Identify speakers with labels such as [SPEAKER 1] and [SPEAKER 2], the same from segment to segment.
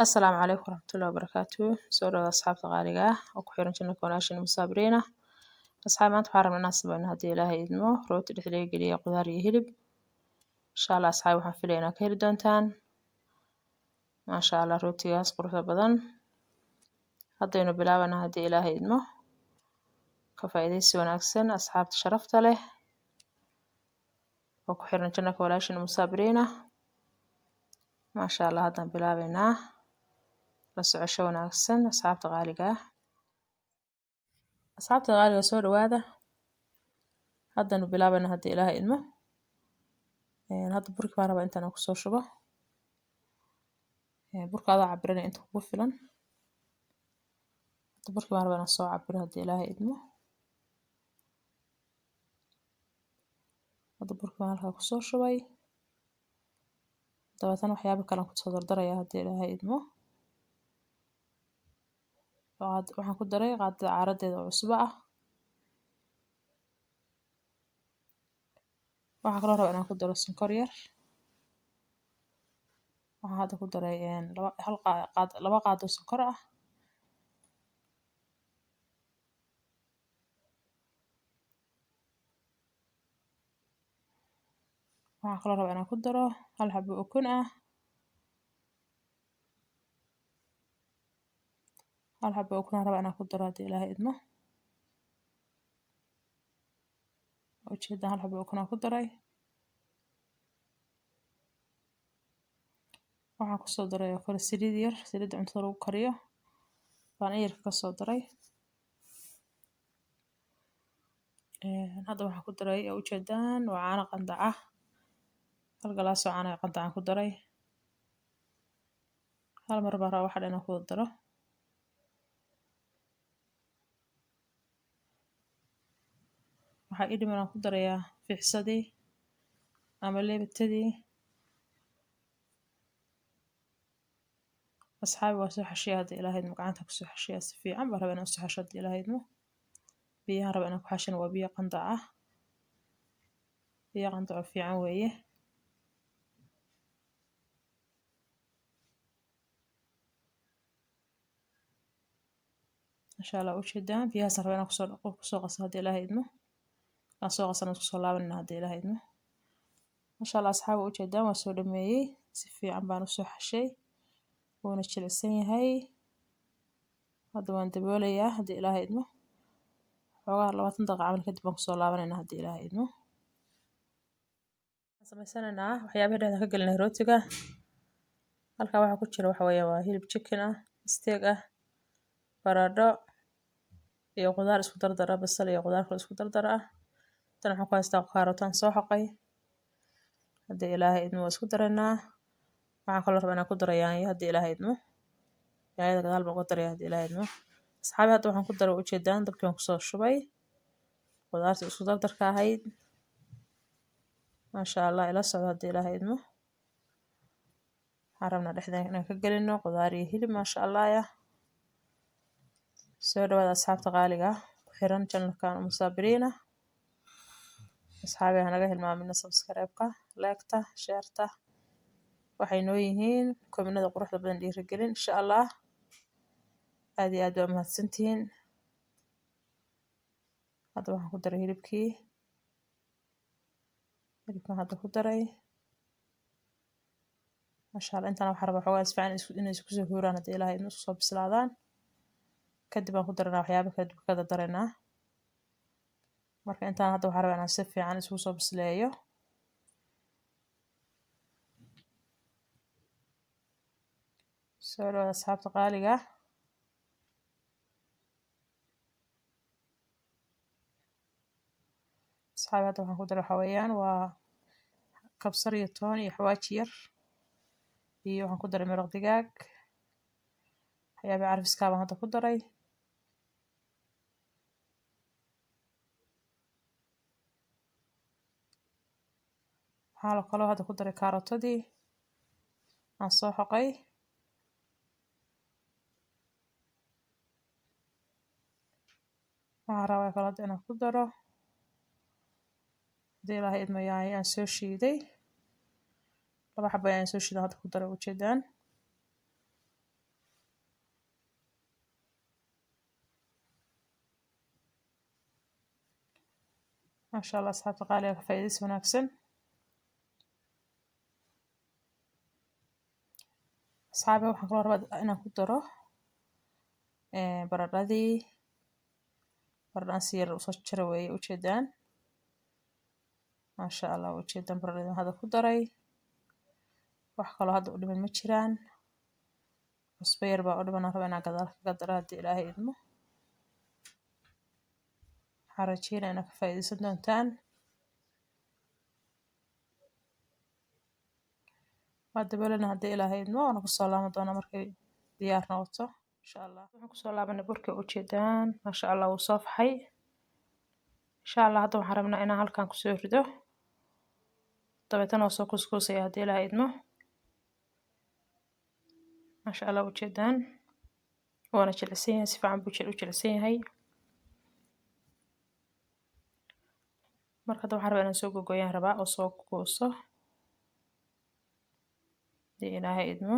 [SPEAKER 1] Asalaamu calaykum waraxmatullaahi wabarakaatuh. Soo dhawaada asxaabta qaaliga ah oo ku xiran channelka walaashin Musaabiriina. Asxaab, maanta waxaan rabnaa inaan sameyno, haddii Ilaahay idmo, rooti dhex laga geliya qudaar iyo hilib. Insha Allah asxaab, waxaan filaya inaad ka heli doontaan. Maasha Allah, rootigaas quruxda badan haddaynu bilaabana, haddii Ilaahay idmo. Ka faa'iidaysi wanaagsan asxaabta sharafta leh oo ku xiran channelka walaashin Musaabiriina. Maasha Allah, haddaan bilaabeynaa. La socosho wanaagsan asxaabta qaaliga ah. Asxaabta qaaliga, soo dhawaada. Haddanu bilaabana, haddii Ilaahay idmo. Hadda burki baan rabaa intaan kusoo shubo. Burka adaa cabiranaya inta kugu filan. Hadda burki baan rabaa inaan soo cabiro, haddii Ilaahay idmo. Hadda burki baan halkaa kusoo shubay, dabeetana waxyaabo kale aan kusoo dardaraya, haddii Ilaahay idmo. Waxaan ku daray qaadada caaradeeda oo cusbo ah. Waxaan kaloo rabaa inaan ku daro sonkor yar. Waxaan hadda ku daray laba hal qaad, 2 qaado sonkor ah. Waxaan kaloo rabaa inaan ku daro 1 xabo ukun ah. 1 xabo ukun aan rabaa inaan ku daro, haddii Ilaahay idmo. Ujeedaan, 1 xabo ukun aan ku daray. Waxaan kusoo daray oo kale saliid yar, saliidda cuntada lagu kariyo baan in yar ka soo daray. Hadda waxaan ku daray oo ujeedaan waa caano qandac ah. 1 galaas oo caano qandac aan ku daray. Hal mar baan rabaa waxa dhan inaan ku wada daro. Waxaa ii dhiman aan ku darayaa fiixsadii ama leebitadii. Asxaabi, waa soo xashiya, haddii Ilaahay idmo. Gacanta kusoo xashiya, si fiican baan rabaa inaan usoo xasho, haddii Ilaahay idmo. Biyahan rabaa inaan ku xashina waa biyo qandac ah, biyo qandac oo fiican weeye. Insha Allah ujeedaan, biyahaasaan rabaa inaan kusoo dhaqo, kusoo qaso, haddii Ilaahay idmo. Aan soo qasana, isku soo laabanina, haddii Ilaahay idmo. Masha Allah asxaabi, ujeedaan, waa soo dhameeyey, si fiican baan usoo xashay, wuuna jilicsan yahay. Hadda waan daboolayaa, haddii Ilaahay idmo. Xoogaa 20 daqiiqo camal kadib baan kusoo laabanayna, haddii Ilaahay idmo. Waxaan samaysanaynaa waxyaabaha dhexda ka gelinay rootiga. Halkaa waxaa ku jira waxa weeye waa hilib chicken ah, steak ah, baradho iyo qudaar isku dardara, basal iyo qudaar kale isku dardara ah. Tan waxaan ku haystaa kaarotaan soo xoqay. Haddii Ilaahay idmo, waa isku daraynaa. Waxaan kaloo rabaa inaan ku daro yaanyo, haddii Ilaahay idmo. Yaanyada gadaal baan uga daraya, haddii Ilaahay idmo. Asxaabi, hadda waxaan ku daray, ujeedaan, dabkii waan kusoo shubay qudaartii isku dardarka ahayd. Maasha Allah, ila socdo, haddii Ilaahay idmo. Waxaan rabnaa dhexda inaan ka gelino qudaar iyo hilib, maasha Allah. Ya soo dhawaada asxaabta qaaliga ah ku xiran channelkan Musaabiriina. Asxaabi, hanaga hilmaamina subscribe-ka, like-ta, share-ta. Waxay noo yihiin kominada quruxda badan, dhiirigelin insha Allah. Aad iyo aad waa mahadsantihiin. Hadda waxaan ku daray hilibkii. Hilibkan hadda ku daray. Masha Allah, intaan waxaan rabaa xoogaa si fiican inay isku soo huuraan, haddii Ilaahay idmo, isku soo bislaadaan. Kadib aan ku daranaa waxyaabo kale, dib ka daraynaa. Marka intaan hadda waxaan rabaa inaan si fiican isugu soo bisleeyo. Soo dhawaada asxaabta qaaliga ah. Asxaabi, hadda waxaan ku daray waxa weeyaan waa kabsar iyo toon iyo xawaaji yar, iyo waxaan ku daray maraq digaag. Waxyaabaha carfiskaa baan hadda ku daray. Waxaa kaloo hadda ku daray kaarotadii aan soo xoqay. Waxaan rabaa kaloo hadda inaan ku daro, haddii Ilaahay idmo, yaanyo aan soo shiiday. 2 xabo ayaan soo shiiday hadda ku daray, ujeedaan. Maasha Allah asxaabta qaaliga, ka faa'iidaysi wanaagsan. Asxaabi, waxaan kaloo rabaa inaan ku daro baradhadii. Baradhaan si yar usoo jara weeye, ujeedaan. Maasha Allah, ujeedaan baradhadii hadda ku daray. Wax kaloo hadda u dhiman ma jiraan. Cusbo yar baa u dhiman, aan rabaa inaan gadaal kaga daro haddii Ilaahay idmo. Waxaan rajeynaya inaad ka faa'iidaysan doontaan. Waa daboolana haddii Ilaahay idmo, waana kusoo laaban doonaa markay diyaar noqoto insha Allah. Waxaan kusoo laabanay burkii, ujeedaan. Maasha Allah, wuu soo faxay insha Allah. Hadda waxaan rabnaa inaan halkan kusoo rido, dabeetana waa soo kuuskuusaya haddii Ilaahay idmo. Maasha Allah, ujeedaan, waana jilicsan yahay, si fiican buu u jilicsan yahay. Marka hadda waxaan rabaa inaan soo gogoyaan rabaa oo soo kuuso haddii Ilaahay idmo.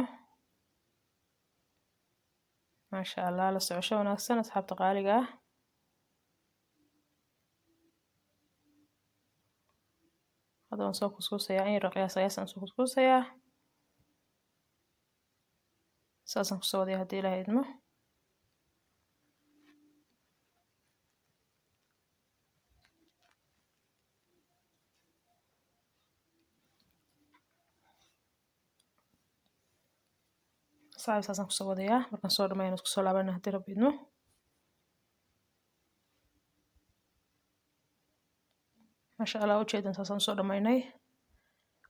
[SPEAKER 1] Maasha Allah, la socosho wanaagsan asxaabta qaaliga ah. Hadda waan soo kuuskuusayaa, in yar qiyaas qiyaas aan soo kuuskuusayaa, saasaan kusoo wadaya haddii Ilaahay idmo. Asxaabi, saasaan kusoo wadayaa. Markaan soo dhameeyana isku soo laabanaa haddii Rabbi idmo. Maasha Allah, ujeedan, saasaan usoo dhamaynay.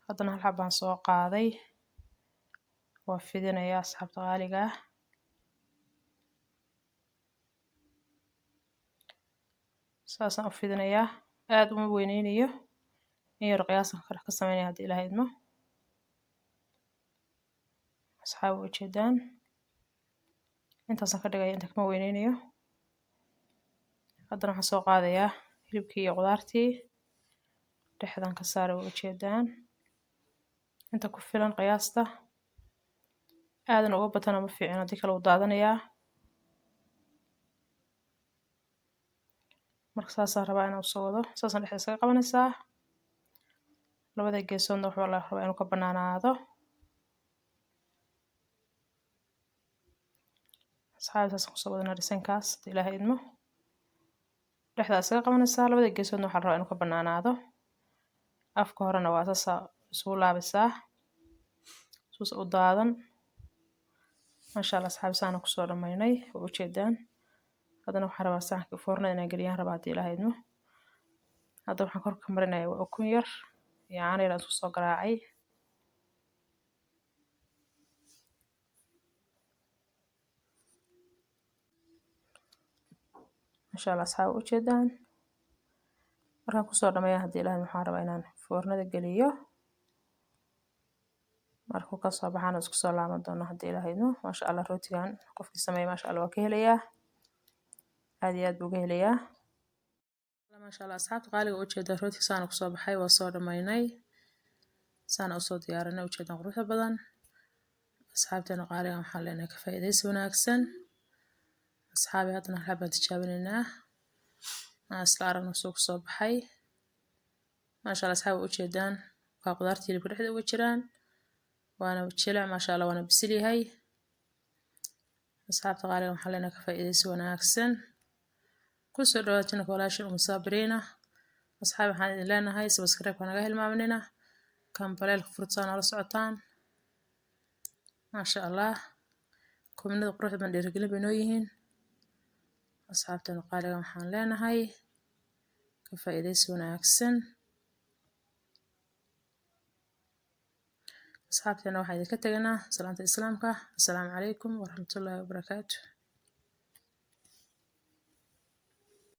[SPEAKER 1] Haddana hal xab baan soo qaaday, waa fidinayaa asxaabta qaaliga ah. Saasaan u fidinayaa, aad uma weyneynayo, in yar qiyaasan ka sameynaya haddii Ilaahay idmo. Asxaab, ujeedaan, intaasaan ka dhigaya, inta kama weyneynayo. Haddana waxaan soo qaadayaa hilibkii iyo qudaartii, dhexdan ka saaray, waa ujeedaan. Inta ku filan qiyaasta, aadan uga batana ma fiicno, haddii kale wuu daadanayaa. Marka saasaan rabaa inaan usoo wado, saasaan dhexda iskaga qabanaysaa. Labada geesoodna waxaa la rabaa inuu ka banaanaado. Asxaabi, saasaan kusoo wadanaa dhisankaas haddii Ilaahay idmo. Dhexdaa iskaga qabanaysaa, labada geesoodna waxaa la rabaa inuu ka banaanaado. Afka horena waa saasaa isugu laabaysaa suus u daadan. Maasha Allah asxaabi, saana kusoo dhamaynay, waa ujeedaan. Haddana waxaan rabaa saxanka foornada inaan geliyaan rabaa haddii Ilaahay idmo. Hadda waxaan kor ka marinayaa waa ukun yar iyo caano yar aan isku soo garaacay. Maasha Allah asxaabi, ujeedaan. Markaan kusoo dhameeyo haddii Ilaahay, waxaan rabaa inaan foornada geliyo. Markuu kasoo baxaana isku soo laaban doono haddii Ilaahay idmo. Maasha Allah, rootigan qofkii sameeya maasha Allah waa ka helayaa, aad iyo aad buu uga helayaa. Maasha Allah asxaabta qaaliga, ujeeda rootiga saana kusoo baxay, waa soo dhamaynay, saana usoo diyaarinay, ujeedan quruxda badan. Asxaabteena qaaliga waxaan leenahay ka faa'iidaysi wanaagsan. Asxaabi, haddana hal baan tijaabinaynaa, aan isla aragno soo kusoo baxay. Maasha Allah asxaabi, ujeedaan waa qudaarta hilibka dhexda uga jiraan, waana jilic maasha Allah, waana bisil yahay. Asxaabta qaaliga waxaan leenahay ka faa'iidaysi wanaagsan. Kusoo dhawaad channelka walaashin Umu Saabiriina. Asxaabi, waxaan idin leenahay subscribe-ka naga hilmaaminina, kambaleelka furtaan oo la socotaan. Maasha Allah, kuminada quruxda badan dhiirigelin bay noo yihiin. Asxaabteena qaaliga waxaan leenahay ka faa'iidaysi wanaagsan. Asxaabteena waxaan idinka teganaa salaanta islaamka. Assalaamu calaykum waraxmatullaahi wabarakaatu.